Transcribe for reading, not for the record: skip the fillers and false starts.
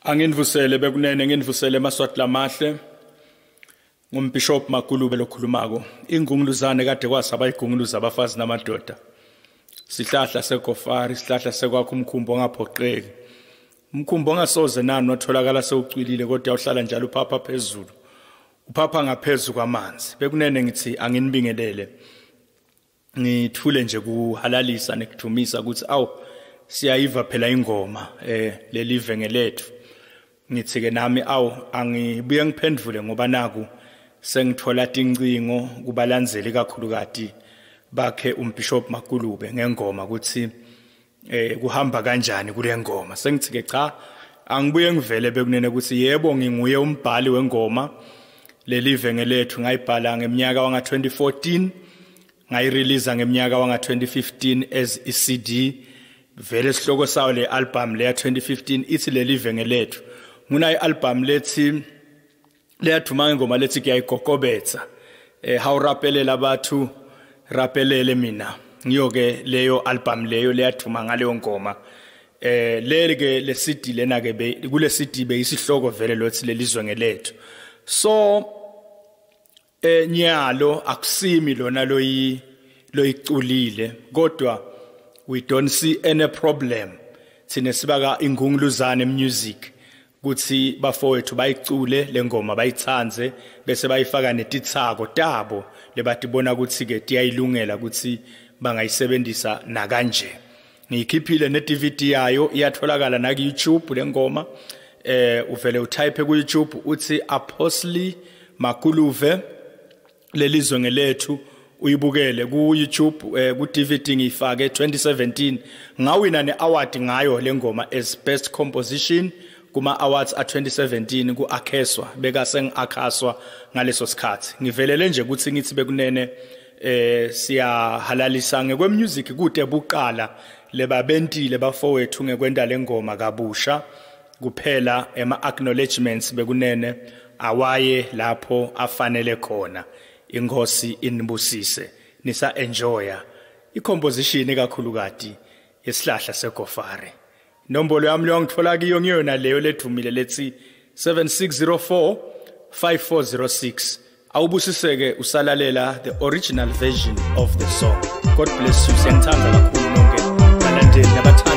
Anginivusele bekunene, nginivusele emaSwati lamahle. NgumBishop Makulube lokhulumako. Ingunguluzane kade kwasaba igunguluza abafazi namadoda. Sihlahla segofari, sihlahla sekwakho umkhumbi ongaphoqeki. Umkhumbi ongasoze nani watholakala sewucwilile, kodwa uhlala njalo uphapha phezulu. Uphapha ngaphezulu kwamanzi. Bekunene ngithi anginibingelele. Ngithule nje kuhalalisa nekudumisa ukuthi awu, siyayiva phela ingoma lelive ngelethu. Ngithi ke nami awu, angibuye ngiphendvule ngoba naku sengithola tincingo kubalandzeli kakhulukati bakhe umBishop Makulube ngengoma ukuthi kuhamba kanjani kule ngoma. Sengithi ke cha, angibuye ngivele bekunene ukuthi yebo, nginguye umbhali wengoma lelive ngelethu. Ngayibhala ngeminyaka wanga 2014, ngayirelease ngeminyaka wanga 2015 as iCD. Vele sihloko sayo le album leya 2015 ithi lelive ngelethu. Nguna ialbum lethi leyaduma ngengoma lethi kuyayigogobetsa, hawurapelela bathu rapelele mina. Ngiyo ke leyo album leyo leyaduma ngaleyo ngoma. Leli ke le CD lena ke, kule CD beyisihloko vele lothi lelizwe ngelethu. So nyalo akusimi lona loyi loyiculile, kodwa we don't see any problem sine sibaka Ingunguluzane Music kuthi bafowethu bayicule lengoma, bayithanze, bese bayifaka netitsako tabo lebatibona ukuthi ke tiyayilungela ukuthi bangayisebenzisa nakanje. Ngiyikhiphile ne DVD yayo, iyatholakala na ku YouTube lengoma. Uvele utype ku YouTube uthi Apostle Makuluve lelizwe ngelethu, uyibukele ku YouTube. Ku DVD ngiyifake 2017, ngawina neaward ngayo lengoma as best composition kuma awards a 2017 ku Akheswa, beka sengiakhaswa ngaleso sikhathi. Ngivelele nje ukuthi ngithi bekunene siyahalalisa ngekwe music kude buqala lebabentile bafowethu ngekwenda lengoma kabusha. Kuphela ema acknowledgements bekunene awaye lapho afanele khona. Inkosi inibusise nisa enjoya icomposition kakhulukati yesihlahla segofare. Inombolo yami leyo ngithola kiyo ngiyona leyo ledumile lethi 7604 5406. Awubusiseke usalalela the original version of the song. God bless you. Siyangithanda kakhulu nonke balandeli nabathandi.